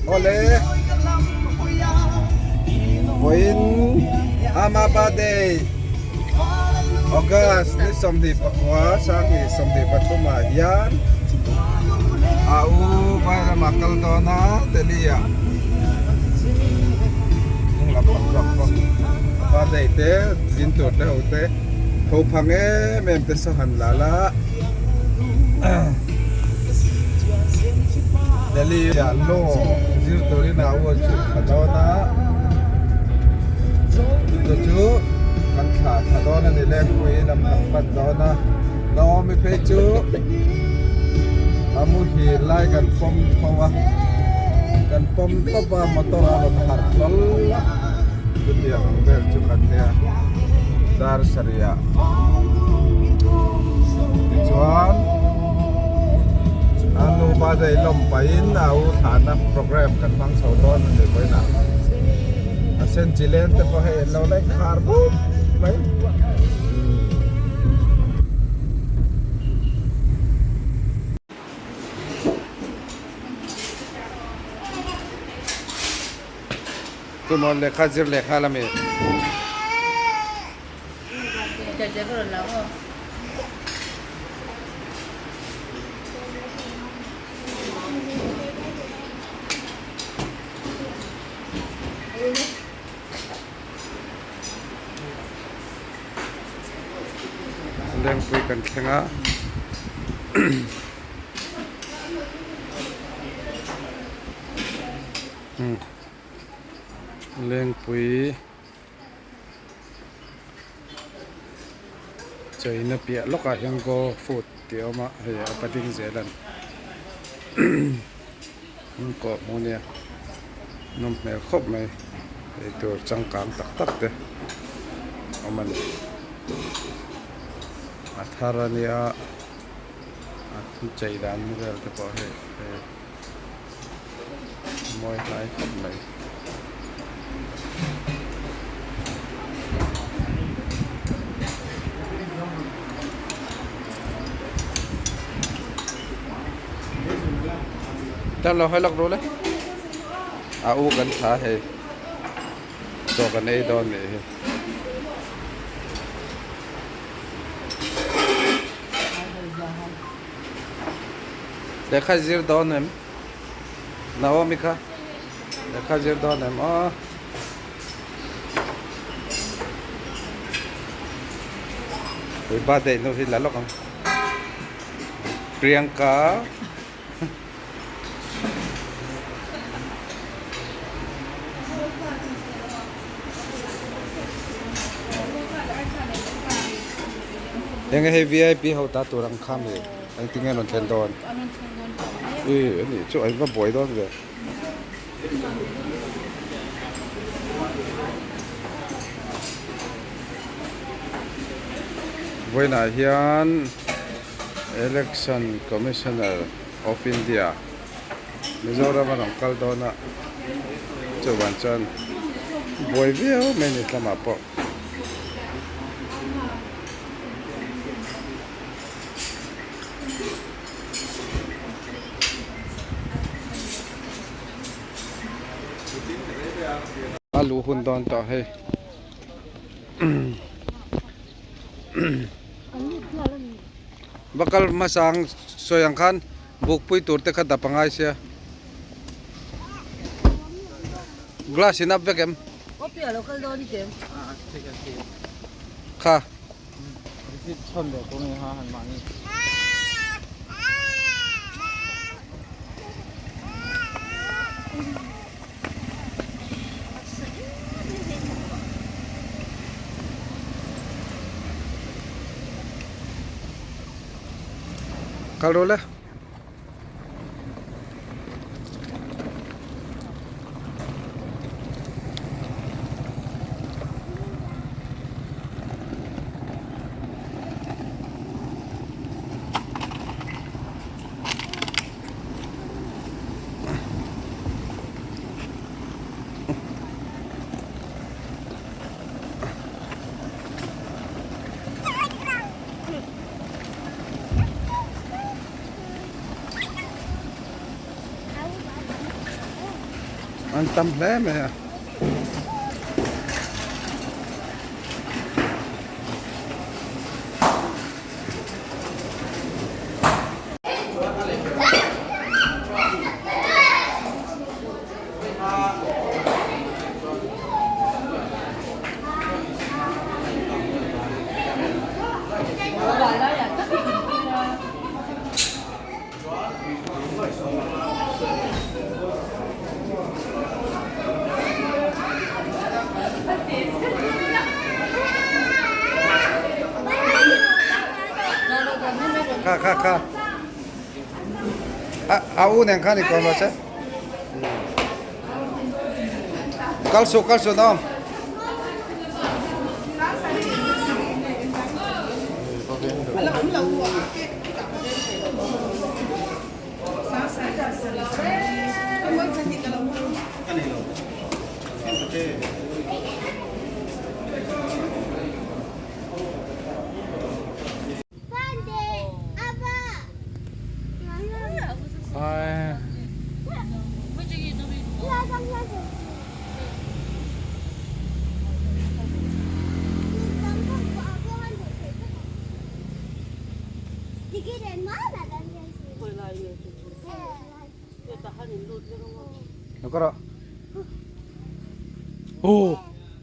Awle vawiin Ama birthday August ni 24 2023 ah hian a u Vairamah kal dawn a Delhi ah hnung lam pang zawk bawk birthday te zin tur te ho te tho phang em em te saw han la la. Delhi ah law zir turin a u an chhut thla dawn a chu chu kan thla thla dawn a ni lengpui lam kan pan dawn a Naomi phei chu a muhil lai kan pawm tho a kan pawm tawp a motor a rawn harh hlawl a chutiang ang vel chu kan nia dar sarih ah. Tichuan a nupa daih lawm pahin a u thlahna program kan hmang chho dawn a ni vawiinah a sen chi len te pawh hei an lo la inkhar mup mai. Chumaw lehkha zir leh nghal a mi. Lengpui kan thleng a. Lengpui cheina piah lawkah hian go food tih a awm a hei a padding zel a ni an kawh hmuh nia nawm hmel khawp mai eitur changkang tak tak te a awm a ni a thar a nia a chei dan vel te pawh hei hei. Mawi hlai khawp mai. Tan lo hai lak ru le. A u kan thla hei. Chaw kan ei dawn nih hi. Lehkha zir dawn em? Naomi kha lehkha zir dawn em aw? Pui birthday nu hi la lawk ang. Priyanka Enge hei vip ho ta tur ang kha mi engtin nge rawn thlen dawn i ani chu an va buai dawn ve. Vawiinah hian Election Commissioner of India Mizoram a rawn kal dawn a chuvan chuan buai viau mai a ni tlamah pawh. A luh hun dawn tawh hei. Va kal hmasa ang sawi ang khan bukpui tur te kha dap a ngai sia. Glass in up vek em? Kha. Kal rawh le. An tam hle mai a. Kha kha kha a u nen khan i kawm rawh se kal suh kal suh naawm.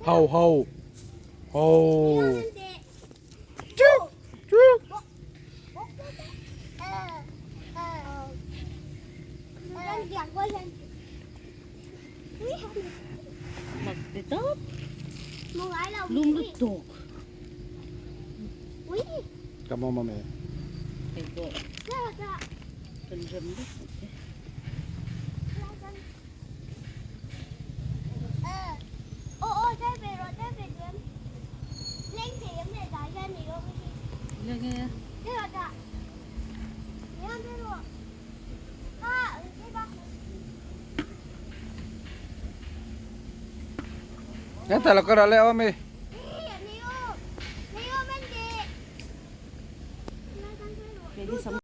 Ho ho ho. Come on, mommy. Hetah lo kal leh awm i.